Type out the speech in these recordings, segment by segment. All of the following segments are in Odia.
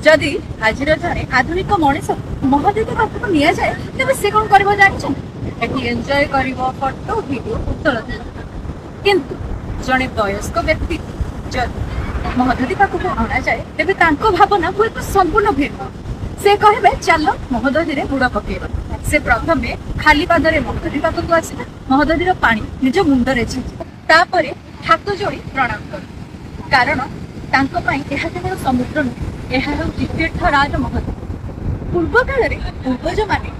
ଯଦି ଆଜିର ଜଣେ ଆଧୁନିକ ମଣିଷ ମହୋଦଧି ପାଖକୁ ନିଆଯାଏ, ତେବେ ସେ କଣ କରିବ ଜାଣିଛନ୍ତି? ଏଠି ଏନ୍ଜୟ କରିବ, ଫଟୋ ଭିଡିଓ ଉତ୍ତୋଳନ କରିବ। କିନ୍ତୁ ଜଣେ ବୟସ୍କ ବ୍ୟକ୍ତି ଯଦି ମହୋଦଧି ପାଖକୁ ଅଣାଯାଏ, ତେବେ ତାଙ୍କ ଭାବନା ହୁଏତ ସମ୍ପୂର୍ଣ୍ଣ ଭିନ୍ନ। ସେ କହିବେ, "ଚାଲ, ମହୋଦଧିରେ ବୁଡ ପକେଇବା।" ସେ ପ୍ରଥମେ ଖାଲି ପାଦରେ ମହୋଦଧି ପାଖକୁ ଆସିବେ, ମହୋଦଧିର ପାଣି ନିଜ ମୁଣ୍ଡରେ ଛିଞ୍ଚିବେ, ତାପରେ ହାତ ଯୋଡି ପ୍ରଣାମ କରିବେ। କାରଣ ତାଙ୍କ ପାଇଁ ଏହା କେବଳ ସମୁଦ୍ର ନୁହେଁ, ଏହା ହେଉଛି ତୀର୍ଥରାଜ ମହୋଦଧି। ପୂର୍ବ କାଳରେ ପୂର୍ବଜମାନେ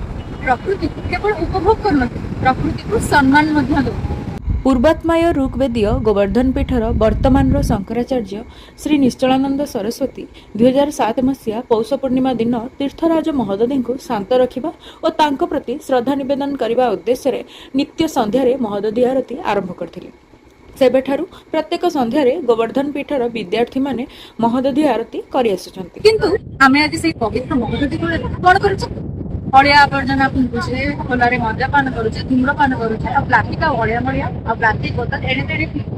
ପ୍ରକୃତିକୁ କେବଳ ଉପଭୋଗ କରୁନଥିଲେ, ପ୍ରକୃତିକୁ ସମ୍ମାନ ମଧ୍ୟ ଦେଉଥିଲେ। ପୂର୍ବାତ୍ମାୟ ଋଗ୍ବେଦୀୟ ଗୋବର୍ଦ୍ଧନ ପୀଠର ବର୍ତ୍ତମାନର ଶଙ୍କରାଚାର୍ଯ୍ୟ ଶ୍ରୀ ନିଶ୍ଚଳାନନ୍ଦ ସରସ୍ୱତୀ 2007 ମସିହା ପୌଷ ପୂର୍ଣ୍ଣିମା ଦିନ ତୀର୍ଥରାଜ ମହୋଦଧିଙ୍କୁ ଶାନ୍ତ ରଖିବା ଓ ତାଙ୍କ ପ୍ରତି ଶ୍ରଦ୍ଧା ନିବେଦନ କରିବା ଉଦ୍ଦେଶ୍ୟରେ ନିତ୍ୟ ସନ୍ଧ୍ୟାରେ ମହୋଦଧି ଆରତୀ ଆରମ୍ଭ କରିଥିଲେ। ସେବେଠାରୁ ପ୍ରତ୍ୟେକ ସନ୍ଧ୍ୟାରେ ଗୋବର୍ଦ୍ଧନ ପୀଠର ବିଦ୍ୟାର୍ଥୀମାନେ ମହୋଦଧି ଆରତୀ କରିଆସୁଛନ୍ତି। କିନ୍ତୁ ଆମେ ଆଜି ସେଇ ପବିତ୍ର ମହୋଦଧି କୂଳରେ କଣ କରୁଛେ? ଅଳିଆ ଆବର୍ଜନା ଫିଙ୍ଗୁଛେ, ଖୋଲାରେ ମଦ୍ୟପାନ କରୁଛେ, ଧୂମ୍ରପାନ କରୁଛେ ଆଉ ପ୍ଲାଷ୍ଟିକ ଆଉ ଅଳିଆ ମଳିଆ ଆଉ ପ୍ଲାଷ୍ଟିକ ବୋତଲ ଏଣେ ତେଣେ ଫିଙ୍ଗୁଛେ।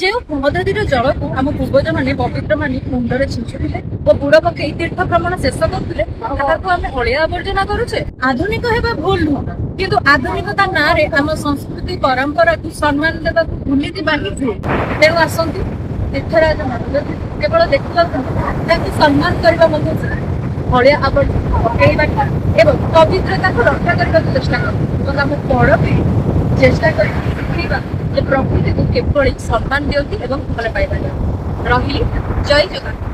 ଯେଉଁ ମହୋଦଧିର ଜଳକୁ ଆମ ପୂର୍ବଜମାନେ ପବିତ୍ର ମାନି ମୁଣ୍ଡରେ ଛିଞ୍ଚୁଥିଲେ ଓ ବୁଡ ପକେଇ ତୀର୍ଥ ଭ୍ରମଣ ଶେଷ କରୁଥିଲେ, ତାହାକୁ ଆମେ ଅଳିଆ ଆବର୍ଜନା କରୁଛେ। ଆଧୁନିକ ହେବା ଭୁଲ ନୁହଁ, କିନ୍ତୁ ଆଧୁନିକତା ନାଁରେ ଆମ ସଂସ୍କୃତି ପରମ୍ପରାକୁ ସମ୍ମାନ ଦେବାକୁ ଭୁଲିଯିବା ହିଁ ଭୁଲ। ତେଣୁ ଆସନ୍ତୁ, ତୀର୍ଥରାଜ ମହୋଦଧି କେବଳ ଦେଖିବାକୁ ନୁହେଁ, ତାକୁ ସମ୍ମାନ କରିବା ମଧ୍ୟ ଶିଖିବା। ଅଳିଆ ଆବର୍ଜନା ପକେଇବା ଏବଂ ପବିତ୍ରତାକୁ ରକ୍ଷା କରିବାକୁ ଚେଷ୍ଟା କରୁ ଏବଂ ଆମ ପରପିଢ଼ି ଚେଷ୍ଟା କରି ଶିଖେଇବା ଯେ ପ୍ରକୃତିକୁ କିଭଳି ସମ୍ମାନ ଦିଅନ୍ତି ଏବଂ ଭଲ ପାଇବା ଦିଅନ୍ତି। ରହିଲି, ଜୟ ଜଗନ୍ନାଥ।